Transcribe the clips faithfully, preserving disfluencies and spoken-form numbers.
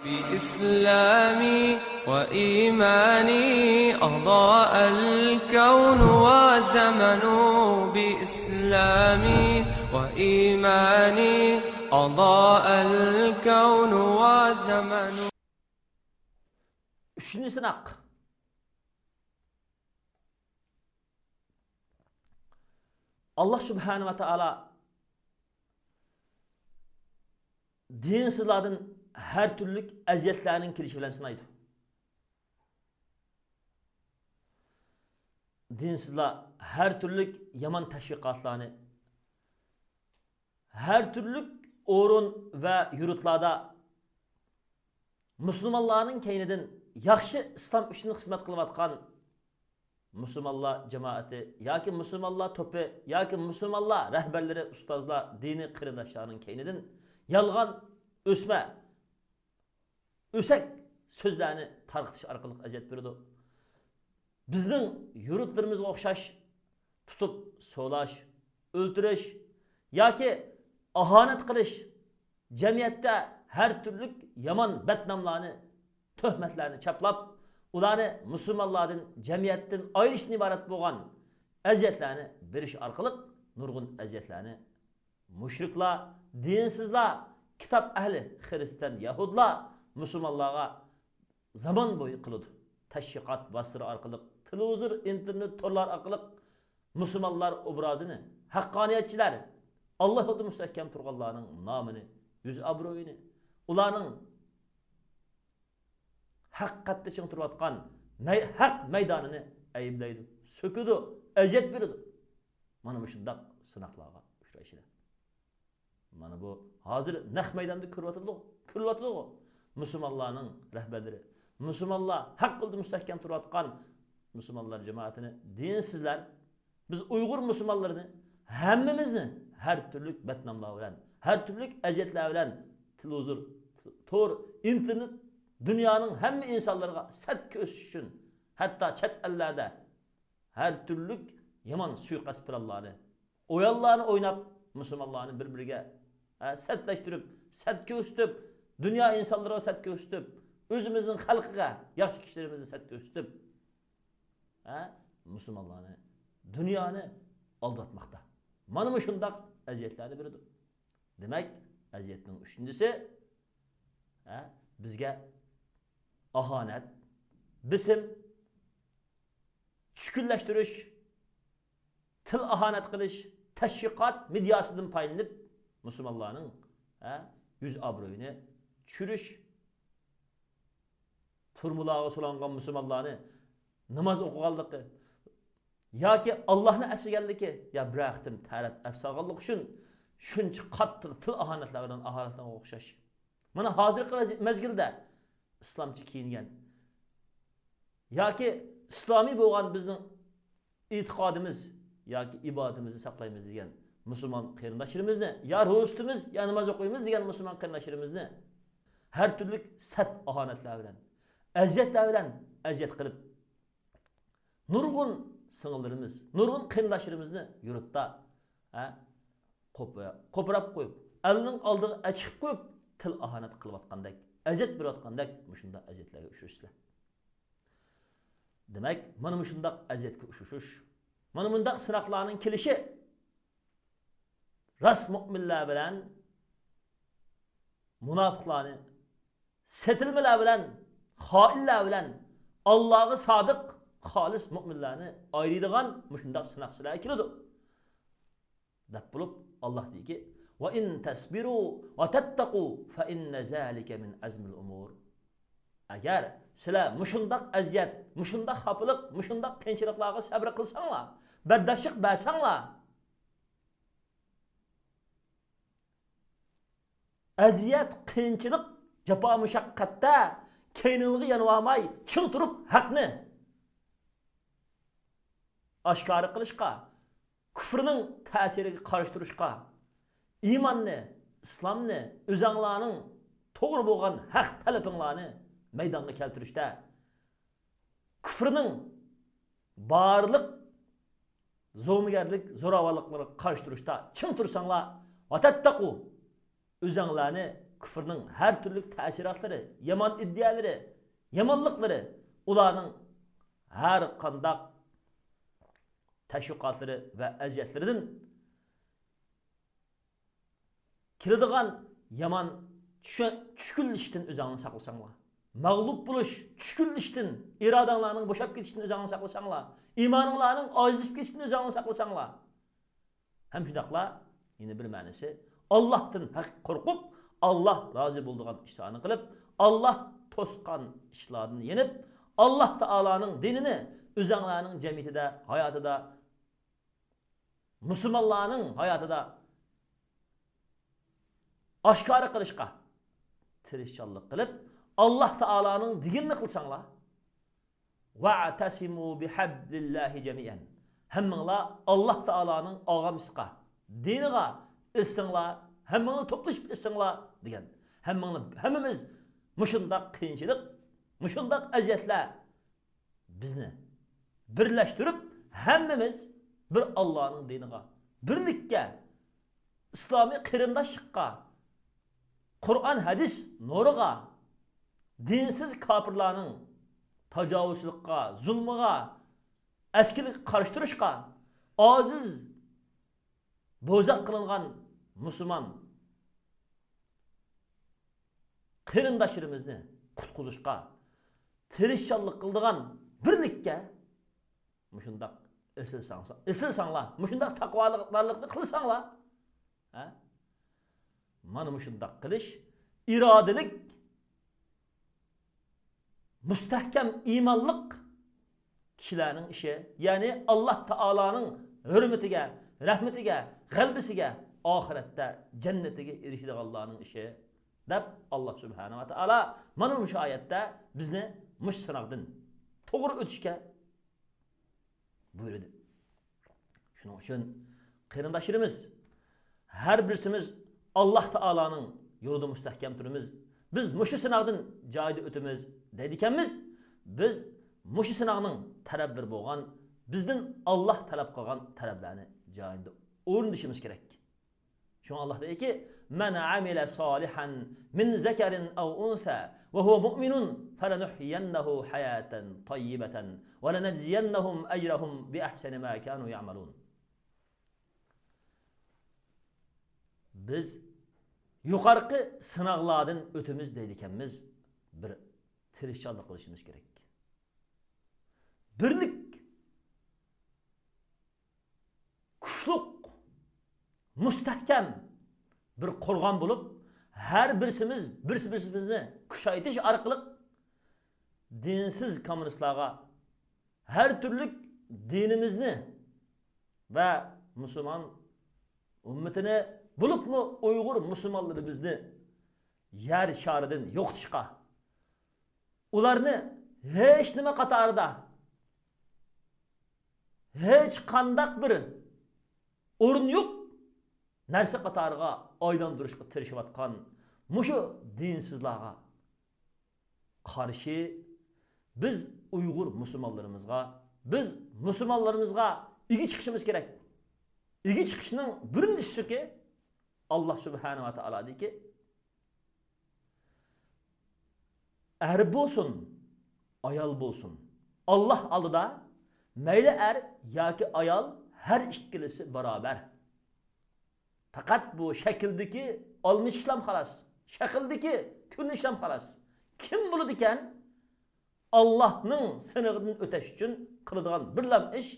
بإسلامي وإيماني أضاء الكون وزمن. بإسلامي وإيماني أضاء الكون وزمن. ئۈچىنچى سىناق. ئاللا سۇبھانەھۇ ۋە تائالا دىنسىزلاردىن ھەر تۈرلۈك ئەزىيەتلەرنىڭ كېلىشى بىلەن سىنايدۇ. دىنسىزلار ھەر تۈرلۈك يامان تەشۋىقاتلارنى، ھەر تۈرلۈك ئورۇن ۋە يۇرتلاردا مۇسۇلمانلارنىڭ كەينىدىن ياخشى ئىسلام ئۈچۈن خىزمەت قىلىۋاتقان مۇسۇلمانلار جامائىتى ياكى مۇسۇلمانلار توپى ياكى مۇسۇلمانلار رەھبەرلىرى، ئۇستازلار، دىنىي قېرىنداشلارنىڭ كەينىدىن يالغان ئۆسمە، ئۆسەك سۆزلەرنى تارقىتىش ئارقىلىق ئەزىيەت بېرىدۇ. بىزنىڭ يۇرتلىرىمىزغا ئوخشاش تۇتۇپ سولاش، ئۆلتۈرۈش ياكى ئاھانەت قىلىش، جەمئىيەتتە ھەر تۈرلۈك يامان بەتناملارنى، تۆھمەتلەرنى چاپلاپ، ئۇلارنى مۇسۇلمانلاردىن، جەمئىيەتتىن ئايرىشتىن ئىبارەت بولغان ئەزىيەتلەرنى بېرىش ئارقىلىق نۇرغۇن ئەزىيەتلەرنى مۇشرىكلار، دىنسىزلار، كىتاب ئەھلى، خىرىستىيان، يەھۇدلار مۇسۇلمانلارغا زامان بويى قىلىدۇ. تەشۋىقات ۋاسىتىلىرى ئارقىلىق، تېلېۋىزور، ئىنتېرنېت تورلار ئارقىلىق مۇسۇلمانلار ئوبرازىنى، ھەققانىيەتچىلەر، ئاللا يولىدا مۇستەھكەم تۇرغانلارنىڭ نامىنى، يۈز ئابرۇيىنى، ئۇلارنىڭ ھەقىقەتتە چىڭ تۇرۇۋاتقان مەي-، ھەق مەيدانىنى ئەيىبلەيدۇ، سۆكىدۇ، ئەزىيەت بېرىدۇ. مانا مۇشۇنداق سىناقلارغا ئۇچرايسىلەر. مانا بۇ ھازىر نەق مەيداندا كۆرۈۋاتىدۇ، كۆرۈلۈۋاتىدۇ. مۇسۇلمانلارنىڭ رەھبەرلىرى، مۇسۇلمانلار ھەق يولدا مۇستەھكەم تۇرۇۋاتقان مۇسۇلمانلار جامائىتىنى، دىنسىزلار، بىز ئۇيغۇر مۇسۇلمانلىرىنى، ھەممىمىزنى ھەر تۈرلۈك بەتناملار بىلەن، ھەر تۈرلۈك ئەزىيەتلەر بىلەن تېلېۋىزور، تور، ئىنتېرنېت، دۇنيانىڭ ھەممە ئىنسانلىرىغا سەت كۆرسىتىش ئۈچۈن، ھەتتا چەت ئەللەردە ھەر تۈرلۈك يامان سۇيىقەست پىلانلارنى، ئويۇنلارنى ئويناپ، مۇسۇلمانلارنى بىر-بىرىگە، ھە، سەتلەشتۈرۈپ، سەت كۆرسىتىپ، دۇنيا ئىنسانلىرىغا سەت كۆرسىتىپ، ئۆزىمىزنىڭ خەلقىگە، ياخشى كىشىلىرىمىزنى سەت كۆرسىتىپ، ھە، مۇسۇلمانلارنى، دۇنيانى ئالداتماقتا. مانا مۇشۇنداق ئەزىيەتلەرنى بېرىدۇ. دېمەك، ئەزىيەتنىڭ ئۈچىنچىسى، ھە، بىزگە ئاھانەت، بېسىم، چۈشكۈنلەشتۈرۈش، تىل ئاھانەت قىلىش، تەشۋىقات مېدىياسىدىن پايدىلىنىپ، مۇسۇلمانلارنىڭ، ھە، يۈز ئابرۇيىنى چۈشۈرۈش، تۈرمىلارغا سولانغان مۇسۇلمانلارنى ناماز ئوقۇغانلىقى ياكى ئاللاھنى ئەسلىگەنلىكى يا بىرەر قېتىم تەرەت ئەپ سالغانلىقى ئۈچۈن شۇنچە قاتتىق تىل ئاھانەتلەر بىلەن ئاھانەتلەنگەنگە ئوخشاش. مانا ھازىرقى ۋەزى-، مەزگىلدە ئىسلامچە كىيىنگەن ياكى ئىسلامىي بولغان بىزنىڭ ئېتىقادىمىز ياكى ئىبادىتىمىزنى ساقلايمىز دېگەن مۇسۇلمان قېرىنداشلىرىمىزنى، يا روزا تۇتىمىز، يا ناماز ئوقۇيمىز دېگەن مۇسۇلمان قېرىنداشلىرىمىزنى ھەر تۈرلۈك سەت ئاھانەتلەر بىلەن، ئەزىيەتلەر بىلەن ئەزىيەت قىلىپ، نۇرغۇن سىڭىللىرىمىز، نۇرغۇن قېرىنداشلىرىمىزنى يۇرتتا، ھە، قوپ-، قوپۇراپ قويۇپ، ئەلنىڭ ئالدىغا ئەچىقىپ قويۇپ، تىل ئاھانەت قىلىۋاتقاندەك، ئەزىيەت بېرىۋاتقاندەك مۇشۇنداق ئەزىيەتلەرگە ئۇچرىشىسىلەر. دېمەك، مانا مۇشۇنداق ئەزىيەتكە ئۇچرىشىش، مانا مۇنداق سىناقلارنىڭ كېلىشى راست مۆمىنلەر بىلەن مۇناپىقلارنى، سېتىلمىلەر بىلەن، خائىنلار بىلەن ئاللاغا سادىق، خالىس مۆمىنلەرنى ئايرىيدىغان مۇشۇنداق سىناق سىلەرگە كېلىدۇ، دەپ بولۇپ، ئاللا دېدىكى، «وَإِن تَصْبِرُوا وَتَتَّقُوا فَإِنَّ ذَلِكَ مِنْ عَزْمِ الْأُمُورِ.» ئەگەر سىلەر مۇشۇنداق ئەزىيەت، مۇشۇنداق خاپىلىق، مۇشۇنداق قىيىنچىلىقلارغا سەبرى قىلساڭلار، بەرداشلىق بەرسەڭلار، ئەزىيەت، قىيىنچىلىق، جاپا مۇشەققەتتە كەينىڭلارغا يانىۋالماي، چىڭ تۇرۇپ ھەقنى ئاشكارا قىلىشقا، كۇفرنىڭ تەسىرىگە قارشى تۇرۇشقا، ئىماننى، ئىسلامنى، ئۆزەڭلارنىڭ توغرا بولغان ھەق تەلىپىڭلارنى مەيدانغا كەلتۈرۈشتە، كۇفرنىڭ بارلىق زومىگەرلىك، زوراۋانلىقلىرىغا قارشى تۇرۇشتا چىڭ تۇرساڭلار، ۋەتەتتەقۇ، ئۆزەڭلارنى كۇفرنىڭ ھەر تۈرلۈك تەسىراتلىرى، يامان ئىدىيەلىرى، يامانلىقلىرى، ئۇلارنىڭ ھەر قانداق تەشۋىقاتلىرى ۋە ئەزىيەتلىرىدىن كېلىدىغان يامان چۈشە-، چۈشكۈنلىشىشتىن ئۆزۈڭلارنى ساقلىساڭلار. مەغلۇپ بولۇش، چۈشكۈنلىشىشتىن، ئىرادەڭلارنىڭ بوشاپ كېتىشىدىن ئۆزۈڭلارنى ساقلىساڭلار. ئىمانىڭلارنىڭ ئاجىزلىشىپ كېتىشىدىن ئۆزۈڭلارنى ساقلىساڭلار. ھەم شۇنداقلا يەنە بىر مەنىسى، ئاللاھتىن ھەق قورقۇپ، ئاللاھ رازى بولىدىغان ئىشلارنى قىلىپ، ئاللاھ توسقان ئىشلاردىن يېنىپ، ئاللاھ تائالانىڭ دىنىنى ئۆزۈڭلارنىڭ جەمئىيىتىدە، ھاياتىدا، مۇسۇلمانلارنىڭ ھاياتىدا ئاشكارا قىلىشقا تىرىشچانلىق قىلىپ، ئاللاھ تائالانىڭ دېگىنىنى قىلساڭلار، «ۋەئتەسىمۇ بىھەبلىللاھى جەمىئەن.» ھەممىڭلار ئاللاھ تائالانىڭ ئاغامچىسىغا، دىنىغا ئېسىلىڭلار، ھەممىڭلار توپلىشىپ ئېسىلىڭلار دېگەن. ھەممىڭلار، ھەممىمىز مۇشۇنداق قىيىنچىلىق، مۇشۇنداق ئەزىيەتلەر بىزنى بىرلەشتۈرۈپ، ھەممىمىز بىر ئاللانىڭ دىنىغا، بىرلىككە، ئىسلامىي قېرىنداشلىققا، قۇرئان ھەدىس نۇرىغا، دىنسىز كاپىرلارنىڭ تاجاۋۇزچىلىققا، زۇلمىغا، ئەسكىلىككە قارشى تۇرۇشقا، ئاجىز، بوزەك قىلىنغان مۇسۇلمان قېرىنداشلىرىمىزنى قۇتقۇزۇشقا تىرىشچانلىق قىلىدىغان بىرلىككە مۇشۇنداق ئېسىلساڭ-، ئېسىلساڭلار، مۇشۇنداق تەقۋادارلىقنى قىلساڭلار، ھە؟ مانا مۇشۇنداق قىلىش ئىرادىلىك، مۇستەھكەم ئىمانلىق كىشىلەرنىڭ ئىشى، يەنى ئاللاھ تائالانىڭ ھۆرمىتىگە، رەھمىتىگە، غەلىبىسىگە، ئاخىرەتتە جەننىتىگە ئېرىشىدىغانلارنىڭ ئىشى، دەپ ئاللاھ سۇبھانەھۇ ۋە تائالا مانا مۇشۇ ئايەتتە بىزنى مۇشۇ سىناقتىن توغرا ئۆتۈشكە بۇيرۇدى. شۇنىڭ ئۈچۈن قېرىنداشلىرىمىز، ھەر بىرسىمىز ئاللاھ تائالانىڭ يولىدا مۇستەھكەم تۇرىمىز. بىز مۇشۇ سىناقتىن جايىدا ئۆتىمىز دەيدىكەنمىز. بىز مۇشۇ سىناقنىڭ تەرەپلىرى بولغان، بىزدىن ئاللاھ تەلەپ قىلغان تەرەپلەرنى جايىدا ئورۇندىشىمىز كېرەك. شۇڭا ئاللاھ دەيدىكى، «مەن ئەمىلە سالىھەن مىن زەكەرىن ئەۋ ئۇنسا ۋە ھۇۋە مۇئمىنۇن فەلەنۇھيىيەننەھۇ ھەياتەن تەييىبەتەن ۋە لەنەجزىيەننەھۇم ئەجرەھۇم بىئەھسەنى ما كانۇ يەئمەلۇن.» بىز يۇقارقى سىناقلاردىن ئۆتىمىز دەيدىكەنمىز، بىر تىرىشچانلىق قىلىشىمىز كېرەك. بىرلىك، كۈچلۈك، مۇستەھكەم بىر قورغان بولۇپ، ھەر بىرسىمىز بىرسى بىرسىمىزنى كۈچەيتىش ئارقىلىق دىنسىز كوممۇنىستلارغا ھەر تۈرلۈك دىنىمىزنى ۋە مۇسۇلمان ئۈممىتىنى، بولۇپمۇ ئۇيغۇر مۇسۇلمانلىرىمىزنى يەر شارىدىن يوقىتىشقا، ئۇلارنى ھېچ نېمە قاتارىدا، ھېچ قانداق بىر ئورۇن يوق نەرسە قاتارىغا ئايلاندۇرۇشقا تىرىشىۋاتقان مۇشۇ دىنسىزلارغا قارشى بىز ئۇيغۇر مۇسۇلمانلىرىمىزغا، بىز مۇسۇلمانلىرىمىزغا ئىگە چىقىشىمىز كېرەك. ئىگە چىقىشنىڭ بىرىنچى ئۇسۇلى ئاللاھ سۇبھانەھۇ ۋە تائالادىكى، ئەر بولسۇن، ئايال بولسۇن، ئاللاھ ئالدىدا مەيلى ئەر ياكى ئايال، ھەر ئىككىلىسى باراۋەر. پەقەت بۇ شەكىلدىكى ئالمىشىشلام خالاس، شەكىلدىكى كۆرۈنۈشلام خالاس. كىم بولىدىكەن؟ ئاللاھنىڭ سىنىغىدىن ئۆتەش ئۈچۈن قىلىدىغان بىرلام ئىش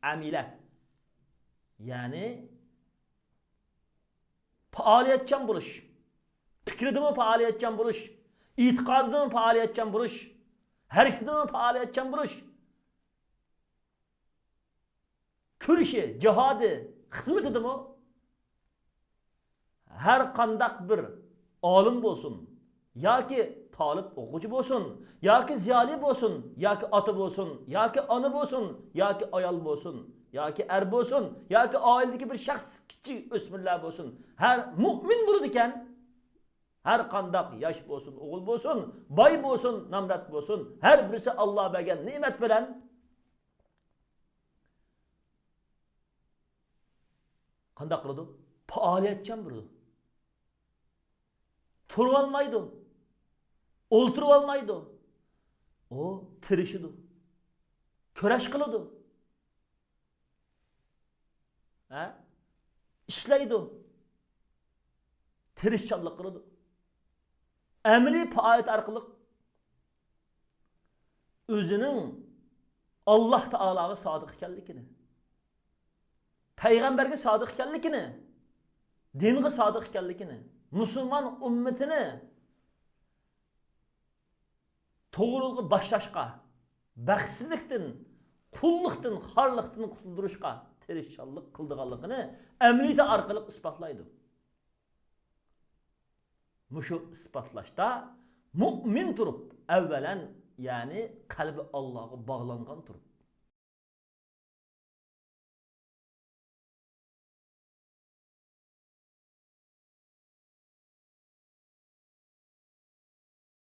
ئەمىلە. يەنى پائالىيەتچان بولۇش، پىكرىدىمۇ پائالىيەتچان بولۇش، ئېتىقادىدىمۇ پائالىيەتچان بولۇش، ھەرىكىتىدىمۇ پائالىيەتچان بولۇش، كۈرىشى، جىھادى، خىزمىتىدىمۇ ھەر قانداق بىر ئالىم بولسۇن، ياكى تالىپ ئوقۇغۇچى بولسۇن، ياكى زىيالىي بولسۇن، ياكى ئاتا بولسۇن، ياكى ئانا بولسۇن، ياكى ئايال بولسۇن، ياكى ئەر بولسۇن، ياكى ئائىلىدىكى بىر شەخس، كىچىك ئۆسمۈرلەر بولسۇن، ھەر مۇئمىن بولىدىكەن، ھەر قانداق ياش بولسۇن، ئوغۇل بولسۇن، باي بولسۇن، نامرات بولسۇن، ھەر بىرسى ئاللاھ بەرگەن نېمەت بىلەن قانداق قىلىدۇ؟ پائالىيەتچان بولىدۇ. تۇرۇۋالمايدۇ، ئولتۇرۇۋالمايدۇ. ئۇ تىرىشىدۇ، كۈرەش قىلىدۇ، ھە؟ ئىشلەيدۇ، تىرىشچانلىق قىلىدۇ. ئەمەلىي پائالىيەت ئارقىلىق ئۆزىنىڭ ئاللاھ تائالاغا سادىق ئىكەنلىكىنى، پەيغەمبەرگە سادىق ئىكەنلىكىنى، دىنغا سادىق ئىكەنلىكىنى، مۇسۇلمان ئۈممىتىنى توغرا يولغا باشلاشقا، بەختسىزلىكتىن، قۇللۇقتىن، خارلىقتىن قۇتۇلدۇرۇشقا تىرىشچانلىق قىلىدىغانلىقىنى ئەمەلىيىتى ئارقىلىق ئىسپاتلايدۇ. مۇشۇ ئىسپاتلاشتا مۇئمىن تۇرۇپ، ئەۋۋەلەن، يەنى قەلبى ئاللاغا باغلانغان تۇرۇپ،